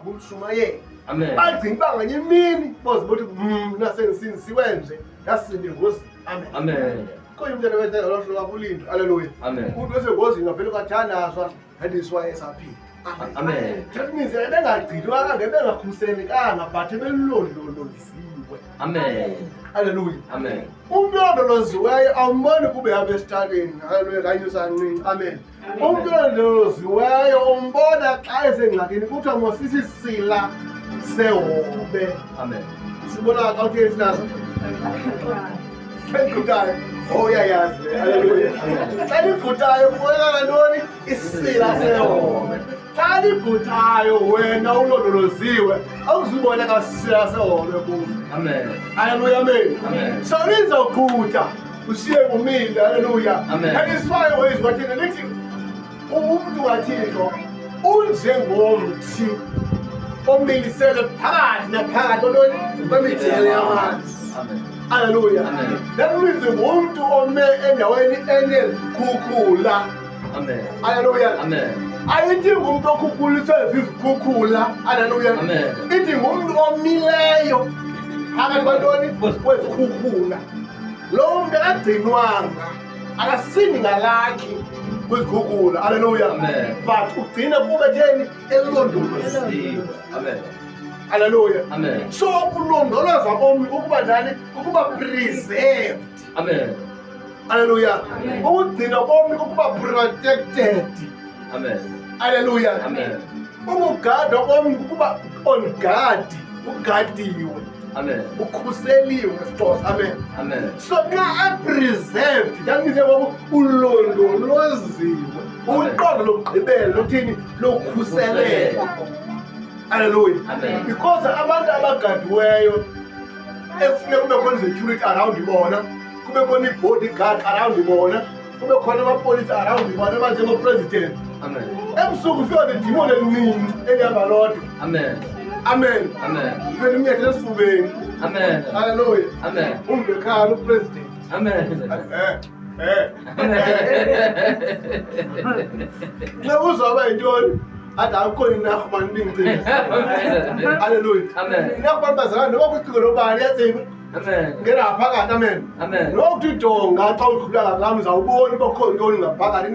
Ngumshumayeli. Amen. Bagcina uba ngenye imini boze bothi mna sendisindisiwe nje, ndasinda engozini. Amen. Amen. Kuye umntana wethu ngolo hlobo akulindwa. Haleluya. Amen. Umuntu wesengozini wavele kwathandazwa, yandiswa esaphila. Amen. Amen. That means ebengagcinwanga, ebengakhuselekanga, but ebelondoloziwe. Amen. Haleluya. Amen. Umntu olondoloziweyo awumboni kube hamba esitrateni. Haleluya, kanyusa kancinci. Amen. Umntu olondoloziweyo umbona xa esengxakini, kuthiwa ngosisisila sehobe. Amen. Sibona xa utheni sinazo eligqutayo. Oh, uyayazi le. Haleluya. Xa ligqutayo kubonakala ntoni? Isila sehobe. Xa ligqutayo wena ulondoloziwe, awuzubona kasisila sehobe kuwe. Amen. Haleluya, amen. Amen. So lizogqutha ushiye kumile. Haleluya. Amen. That is why wezwi wathina lithi umntu kaThixo unjengomthi omilisele phakathi naphakathi kontoni? Kwemijelo yamanzi. Amen. Haleluya. Amen. That means ngumntu ome endaweni enezikhukhula. Amen. Haleluya. Amen. Ayithi ngumntu okhukhuliswe zizikhukhula. Haleluya. Amen. Ithi ngumntu omileyo phakathi kwantoni? Kwezikhukhula. Lo mntu akagcinwanga, akasindi ngalakhi kwizikhukhula. Haleluya. Amen. But ugcine kube theni? Elondoloziwe. Amen. Haleluya. Amen. So ukulondolozwa komntu kukuba njani? Kukuba preserved. Amen. Haleluya. Ukugcinwa komntu kukuba protected. Amen. Haleluya. Amen. Ukugadwa komntu kukuba on guard, ugadiwe. Amen. Ukhuseliwe ngesiXhosa. Amen. Amen. So nxa epreserved, that means ngoku ulondoloziwe. Uqondo lokugqibela lothini? Lokhuseleko. Haleluya. Amen. Because abantu abagadiweyo ekufuneka kube khona i-security around bona, kube khona i-bodyguard around bona, kube khona amapolisa around bona abanjengopresident. Amen. Ebusuku ufika nedimoni elincinci elihamba lodwa. Amen. Amen. Amen. Ufike limnyethele esifubeni. Amen. Haleluya. Amen. Umntu ekhala upresident. Amen. Eh, eh. Xa uzawuba yintoni? Athi akukho inarhumani ibingicinga. Haleluya. Amen. Inarhumani bazalwane noba kucingo lobani iyatsiba. Amen. Ngena ngaphakathi, amen. Amen. Nokuthi jonga xa udlula ngakulam uzawubona uba kukho ntoni ngaphakathi.